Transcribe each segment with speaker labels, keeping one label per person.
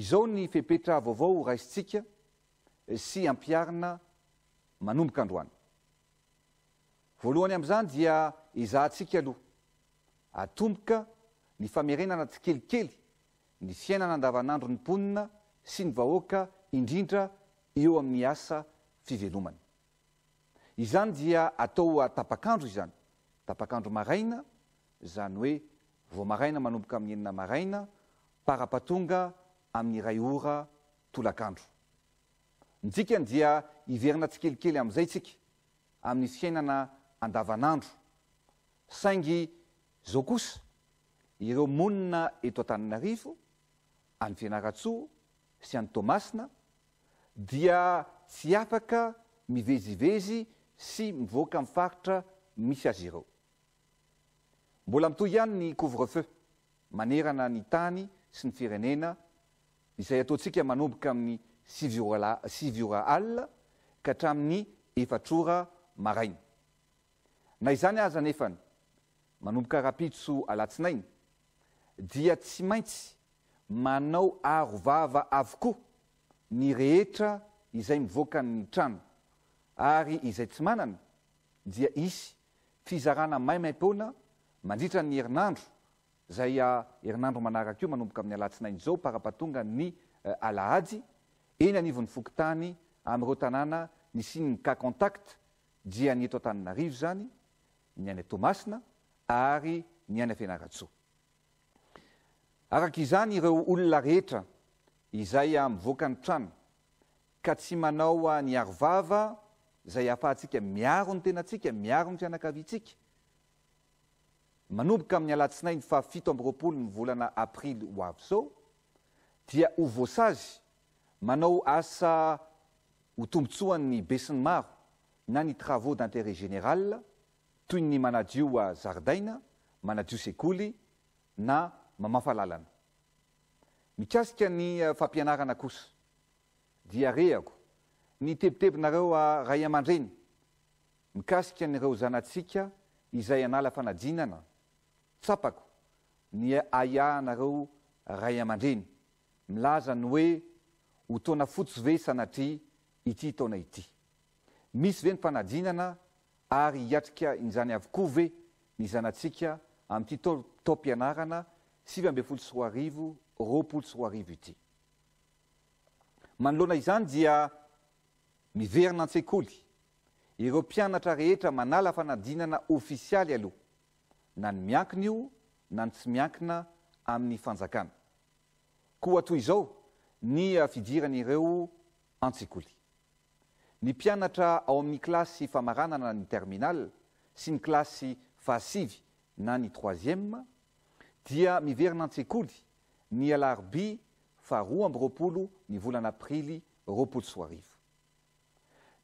Speaker 1: Izao ny fepetra vaovao ho raisintsika sy ampiharina manomboka androany. Voalohany amin'izany dia ezahantsika aloha atomboka ny famerenana tsikelikely ny fiainana andavanandron'ny mponina sy ny vahoaka indrindra eo amin'ny asa fivelomana. Izany dia atao tapak'andro izany, tapak'andro maraina, izany hoe vao maraina manomboka amin'ny enina maraina para-patonga amin'ny iray ora tolakandro. Ny dikany dia hiverina tsikelikely amin'izay isika amin'ny fiainana andavanandro. Saingy izao kosa, ireo monina eto Antananarivo, any Fianarantsoa sy any Toamasina dia tsy afaka mivezivezy sy mivoaka amin'ny faritra misy azy ireo. Mbola mitohy ihany ny couvre-feu manerana ny tany sy ny firenena izay ataontsika manomboka amin'ny 9 ora 9 ora alina ka hatramin'ny 4 ora maraina. Na izany aza anefany, manomboka rahampitso alatsinainy, dia tsy maintsy manao aro vava avokoa ny rehetra izay mivoaka ny trano ary izay tsy manana dia hisy fizarana maimaimpoana mandritra ny herinandro izay herinandro manaraka io manomboka amin'ny alatsinainy izao parapatonga ny alahady eny anivon'ny fokontany amin'ireo tanàna nisian'ny cas contact dia ny eto Antananarivo izany, ny any Toamasina ary ny any Fianarantsoa. Araka izany ireo olona rehetra izay mivoaka ny trano ka tsy manao ny arovava izay ahafahantsika miaro ny tenantsika, miaro ny fianakaviantsika, manomboka amin'ny alatsinainy faha 27 ny volana aprily ho avy izao dia ho voasazy manao asa ho tombontsoan'ny besinimaro na ny travaux d'intérêt général toy ny manadio zaridaina, manadio sekoly na mamafa lalana. Mikasika ny fampianarana kosa dia rehako ny tebitebinareo ray aman-dreny mikasika an'ireo zanatsika izay hanala fanadinana, tsapako ny ahiahinareo ray aman-dreny milaza ny hoe ho taona fotsy ve sanatria ity taona ity? Misy ve ny fanadinana ary hiatrika inzany avokoa ve ny zanatsika amin'ity taom-pianarana 2019 2020 ity? Manoloana izany dia miverina an-tsekoly ireo mpianatra rehetra manala fanadinana ofisialy aloha, na ny miankina io na ny tsy miankina amin'ny fanjakana. Koa toy izao ny fidiran'ireo an-tsekoly. Ny mpianatra ao amin'ny kilasy famaranana ny terminale sy ny kilasy fahasivy na ny troisième dia miverina an-tsekoly ny alarobia faha 22 ny volana aprily 2020.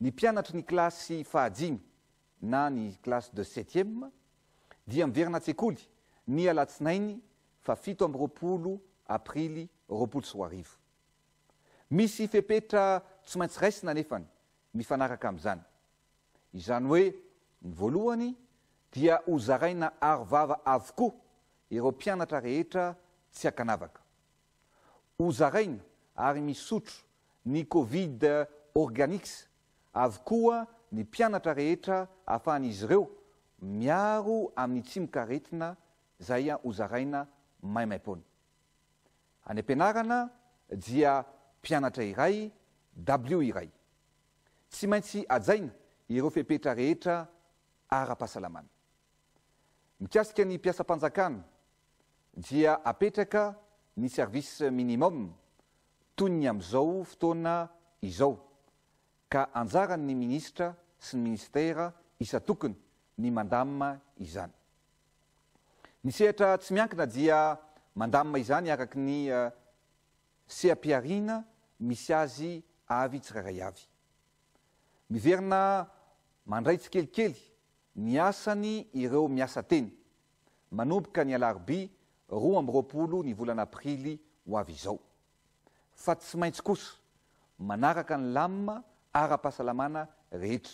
Speaker 1: Ny mpianatry ny kilasy fahadimy na ny classe de septième dia miverina an-tsekoly ny alatsinainy faha 27 aprily 2020. Misy fepetra tsy maintsy raisina anefany mifanaraka amin'izany. Izany hoe ny voalohany dia ho zaraina arovava avokoa ireo mpianatra rehetra tsy ankanavaka. Ho zaraina ary misotro ny Covid Organics avokoa ny mpianatra rehetra ahafahan'izy ireo miaro amin'ny tsimokaretina izay ho zaraina maimaimpoana. Any am-pianarana dia mpianatra iray, dabilio iray. Tsy maintsy hajaina ireo fepetra rehetra ara-pahasalamana. Mikasika ny mpiasam-panjakana dia apetraka ny service minimum toy ny amin'izao fotoana izao ka anjaran'ny minisitra sy ny minisitera isan-tokony ny mandamina izany. Ny sehatra tsy miankina dia mandamina izany araka ny seha-pihariana misy azy avy tsirairay avy. Miverina mandray tsikelikely ny asany ireo miasa tena, manomboka ny alarobia 22 ny volana aprily ho avy izao. Fa tsy maintsy kosa manaraka ny lamina ara-pahasalamana rehetra.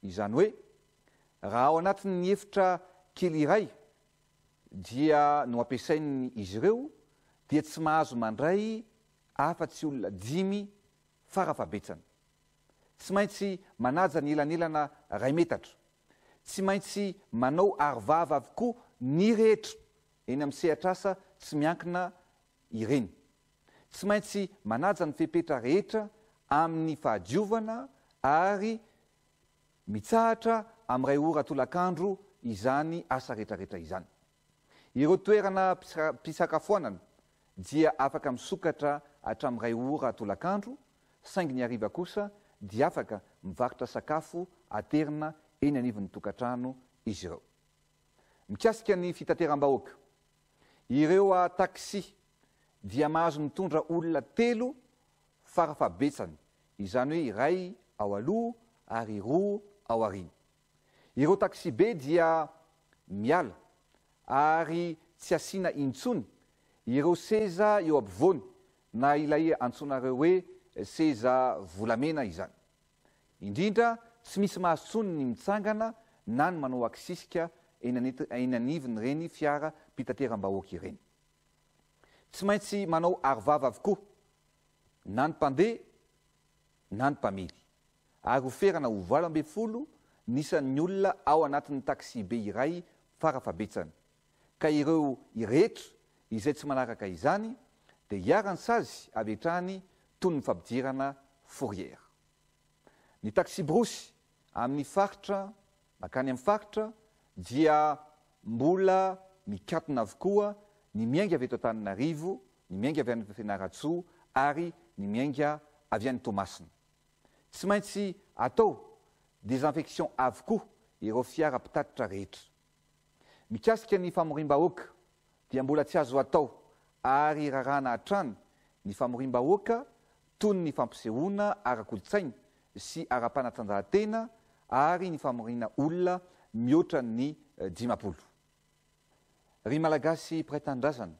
Speaker 1: Izany hoe raha ao anatin'ny efitra kely iray dia no ampiasain'ny izy ireo dia tsy mahazo mandray afa-tsy olona dimy farafahabetsany. Tsy maintsy manaja ny elanelana iray metatra. Tsy maintsy manao arovava avokoa ny rehetra eny amin'ny sehatr'asa tsy miankina ireny. Tsy maintsy manaja ny fepetra rehetra amin'ny fahadiovana ary mitsahatra amin'ny iray ora tolakandro izany asa rehetrarehetra izany. Ireo toerana mpisakafoanana dia afaka misokatra hatramin'ny iray ora tolakandro, saingy ny hariva kosa dia afaka mivarotra sakafo aterina eny anivon'ny tokantrano izy ireo. Mikasika ny fitateram-bahoaka, ireo taxi dia mahazo mitondra olona telo farafahabetsany, izany hoe iray ao aloha ary roa ao aoriana. Ireo taxibe dia miala ary tsy asiana intsony ireo seza eo ampovoany na ilay antsoinareo hoe seza volamena izany. Indrindra tsy misy mahazo intsony ny mitsangana na ny manao akisisika eny anivon'ireny fiara mpitateram-bahoaka ireny. Tsy maintsy manao arovava avokoa na ny mpandeha na ny mpamily. Ary ho ferana ho 18 ny isan'ny olona ao anatin'ny taxi-be iray farafahabetsany, ka ireo rehetra izay tsy manaraka izany dia iharan'ny sazy avy hatrany toy ny fampidirana fourrière. Ny taxi-brousse amin'ny faritra mankany amin'ny faritra dia mbola mikatona avokoa ny miainga avy eto Antananarivo, ny miainga avy any Fianarantsoa ary ny miainga avy any Toamasina. Tsy maintsy atao désinfection avokoa ireo fiara mpitatitra rehetra. Mikasika ny famoriam-bahoaka dia mbola tsy azo atao ary raràna hatrany ny famoriam-bahoaka toy ny fampisehoana ara-kolontsaina sy ara-panatanjahantena ary ny famoriana olona mihoatra ny 50. Ry Malagasy mpiray tanindrazana,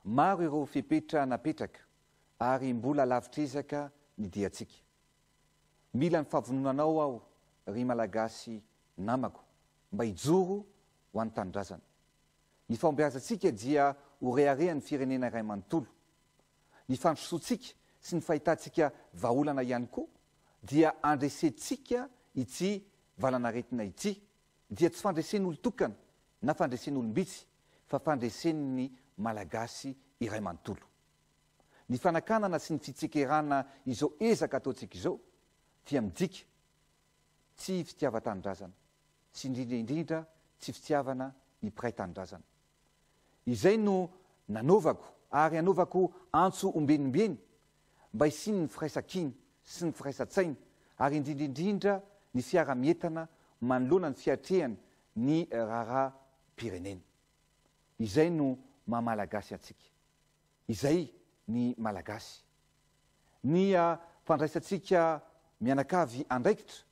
Speaker 1: maro ireo fepetra napetraka ary mbola lavitr'ezaka ny diantsika. Mila ny fahavononanao aho ry Malagasy namako mba hijoro ho an'ny tanindrazana. Ny fahombiazantsika dia ho reharehan'ny firenena iray manontolo. Ny fandrosoantsika sy ny fahitantsika vahaolana ihany koa dia handresentsika ity valanaretina ity dia tsy fandresen'olon-tokana na fandresen'olom-bitsy fa fandresen'ny Malagasy iray manontolo. Ny fanakanana sy ny fitsikerana izao ezaka ataontsika izao dia midika tsy fitiavan-tanindrazana sy indrindra indrindra tsy fitiavana ny mpiray tanindrazana. Izay no nanaovako ary anaovako antso ombieniombieny mba hisian'ny firaisankina sy ny firaisan-tsaina ary indrindra indrindra ny fiara-mientana manoloana ny fiatrehana ny raharaham-pirenena. Izay no maha Malagasy antsika. Izay ny Malagasy. Ny fandraisantsika mianakavy andraikitra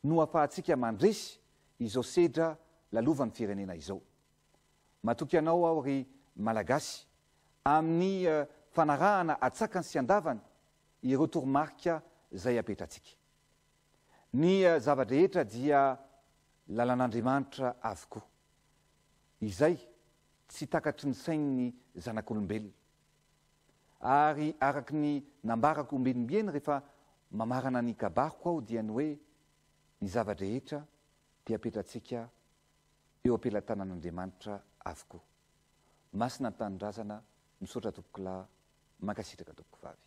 Speaker 1: no afahantsika mandresy izao sedra lalovan'ny firenena izao. Matoky anao aho ry Malagasy amin'ny fanarahana atsakany sy andavany ireo toromarika izay apetratsika. Ny zava-drehetra dia lalan'Andriamanitra avokoa. Izay tsy takatry ny sain'ny zanak'olombelona. Ary araka ny nambarako ombieniombieny rehefa mamarana ny kabariko aho dia ny hoe ny zava-drehetra dia apetratsika eo am-pelatanan'Andriamanitra avokoa. Masina ny tanindrazana, misaotra tompokolahy, mankasitraka tompokovavy.